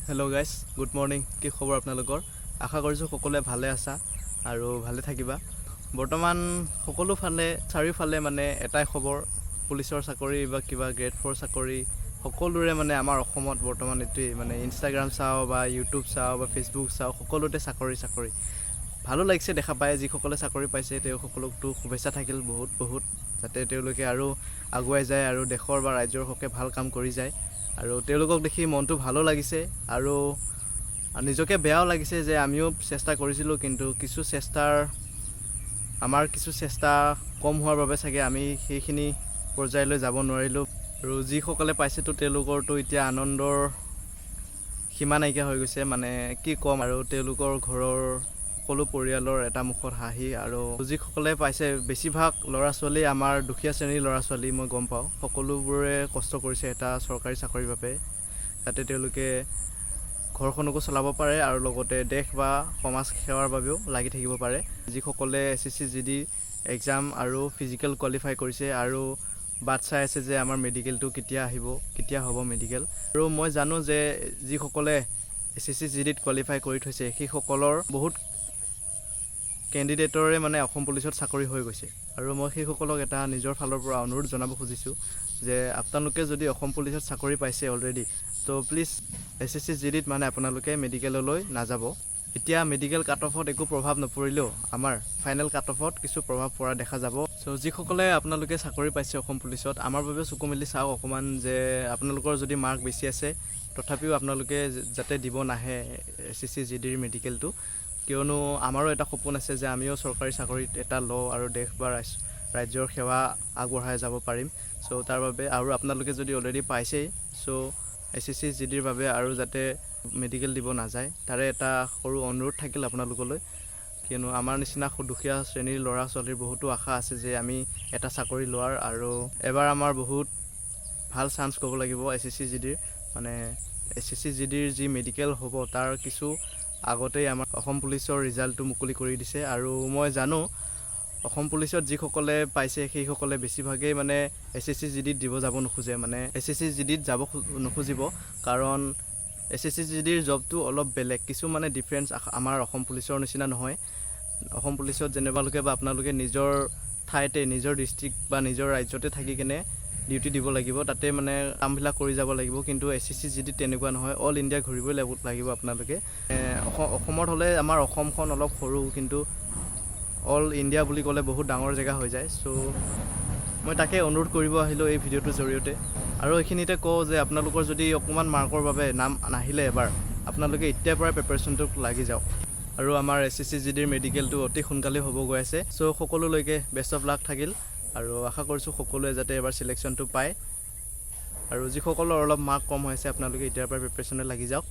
Hello' guys, good morning. কি খবৰ আপোনালোকৰ? আশা কৰিছোঁ সকলোৱে ভালে আছা আৰু ভালে থাকিবা। বৰ্তমান সকলো ফালে, চাৰিওফালে মানে এটাই খবৰ, পুলিচৰ চাকৰি বা কিবা গ্ৰেড ফ'ৰ চাকৰি সকলোৰে। মানে আমাৰ অসমত বৰ্তমান এইটোৱেই, মানে ইনষ্টাগ্ৰাম চাওঁ বা ইউটিউব চাওঁ বা ফেচবুক চাওঁ, সকলোতে চাকৰি চাকৰি। ভালো লাগিছে দেখা পাই। যিসকলে চাকৰি পাইছে, তেওঁসকলকতো শুভেচ্ছা থাকিল বহুত বহুত, যাতে তেওঁলোকে আৰু আগুৱাই যায় আৰু দেশৰ বা ৰাজ্যৰ হকে ভাল কাম কৰি যায়। আৰু তেওঁলোকক দেখি মনটো ভালো লাগিছে আৰু নিজকে বেয়াও লাগিছে যে আমিও চেষ্টা কৰিছিলোঁ, কিন্তু কিছু চেষ্টাৰ আমাৰ কিছু চেষ্টা কম হোৱাৰ বাবে চাগে আমি সেইখিনি পৰ্যায়লৈ যাব নোৱাৰিলোঁ। আৰু যিসকলে পাইছেতো তেওঁলোকৰতো এতিয়া আনন্দৰ সীমা নাইকিয়া হৈ গৈছে, মানে কি ক'ম আৰু। তেওঁলোকৰ ঘৰৰ সকলো পৰিয়ালৰ এটা মুখত হাঁহি। আৰু যিসকলে পাইছে, বেছিভাগ ল'ৰা ছোৱালী আমাৰ দুখীয়া শ্ৰেণীৰ ল'ৰা ছোৱালী, মই গম পাওঁ। সকলোবোৰে কষ্ট কৰিছে এটা চৰকাৰী চাকৰিৰ বাবে, যাতে তেওঁলোকে ঘৰখনকো চলাব পাৰে আৰু লগতে দেশ বা সমাজ সেৱাৰ বাবেও লাগি থাকিব পাৰে। যিসকলে এছএছচি জিডি এক্সাম আৰু ফিজিকেল কোৱালিফাই কৰিছে আৰু বাট চাই আছে যে আমাৰ মেডিকেলটো কেতিয়া আহিব, কেতিয়া হ'ব মেডিকেল। আৰু মই জানো যে যিসকলে এছএছচি জিডিত কোৱালিফাই কৰি থৈছে, সেইসকলৰ বহুত কেণ্ডিডেটৰে মানে অসম পুলিচত চাকৰি হৈ গৈছে। আৰু মই সেইসকলক এটা নিজৰ ফালৰ পৰা অনুৰোধ জনাব খুজিছোঁ যে আপোনালোকে যদি অসম পুলিচত চাকৰি পাইছে অলৰেডি, ত' প্লিজ এছএছচি জিডিত মানে আপোনালোকে মেডিকেললৈ নাযাব। এতিয়া মেডিকেল কাট অফত একো প্ৰভাৱ নপৰিলেও আমাৰ ফাইনেল কাট অফত কিছু প্ৰভাৱ পৰা দেখা যাব। চ' যিসকলে আপোনালোকে চাকৰি পাইছে অসম পুলিচত, আমাৰ বাবে চকু মেলি চাওক অকণমান যে আপোনালোকৰ যদি মাৰ্ক বেছি আছে, তথাপিও আপোনালোকে যাতে দিব নাহে এছএছচি জিডিৰ মেডিকেলটো। কিয়নো আমাৰো এটা সপোন আছে যে আমিও চৰকাৰী চাকৰিত এটা লওঁ আৰু দেশ বা ৰাজ্যৰ সেৱা আগবঢ়াই যাব পাৰিম। চ' তাৰ বাবে আৰু আপোনালোকে যদি অলৰেডি পাইছেই, চ' এছএছচি জিডিৰ বাবে আৰু যাতে মেডিকেল দিব নাযায়, তাৰে এটা সৰু অনুৰোধ থাকিল আপোনালোকলৈ। কিয়নো আমাৰ নিচিনা দুখীয়া শ্ৰেণীৰ ল'ৰা ছোৱালীৰ বহুতো আশা আছে যে আমি এটা চাকৰি লোৱাৰ। আৰু এবাৰ আমাৰ বহুত ভাল চান্স ক'ব লাগিব এছএছচি জিডিৰ, মানে এছএছচি জিডিৰ যি মেডিকেল হ'ব, তাৰ কিছু আগতেই আমাৰ অসম পুলিচৰ ৰিজাল্টটো মুকলি কৰি দিছে। আৰু মই জানো, অসম পুলিচত যিসকলে পাইছে, সেইসকলে বেছিভাগেই মানে এছএছচি জিডিত দিব যাব নোখোজে, মানে এছএছচি জিডিত যাব নোখোজিব। কাৰণ এছএছচি জিডিৰ জবটো অলপ বেলেগ, কিছু মানে ডিফাৰেঞ্চ, আমাৰ অসম পুলিচৰ নিচিনা নহয়। অসম পুলিচত যেনেকুৱালোকে বা আপোনালোকে নিজৰ ঠাইতে, নিজৰ ডিষ্ট্ৰিক্ট বা নিজৰ ৰাজ্যতে থাকি কেনে ডিউটি দিব লাগিব, তাতে মানে কামবিলাক কৰি যাব লাগিব। কিন্তু এছএছচি জিডিত তেনেকুৱা নহয়, অল ইণ্ডিয়া ঘূৰিবই লাগিব লাগিব আপোনালোকে। অসমত হ'লে আমাৰ অসমখন অলপ সৰু, কিন্তু অল ইণ্ডিয়া বুলি ক'লে বহুত ডাঙৰ জেগা হৈ যায়। চ' মই তাকে অনুৰোধ কৰিব আহিলোঁ এই ভিডিঅ'টোৰ জৰিয়তে। আৰু এইখিনিতে কওঁ যে আপোনালোকৰ যদি অকণমান মাৰ্কৰ বাবে নাম নাহিলে এবাৰ, আপোনালোকে এতিয়াৰ পৰাই প্ৰিপেৰেশ্যনটোত লাগি যাওক। আৰু আমাৰ এছএছচি জিডিৰ মেডিকেলটো অতি সোনকালে হ'ব গৈ আছে। চ' সকলোলৈকে বেষ্ট অফ লাক থাকিল আৰু আশা কৰিছোঁ সকলোৱে যাতে এবাৰ চিলেকশ্যনটো পায়। আৰু যিসকলৰ অলপ মাৰ্ক কম হৈছে, আপোনালোকে এতিয়াৰ পৰা প্ৰিপেৰেশ্যনত লাগি যাওক।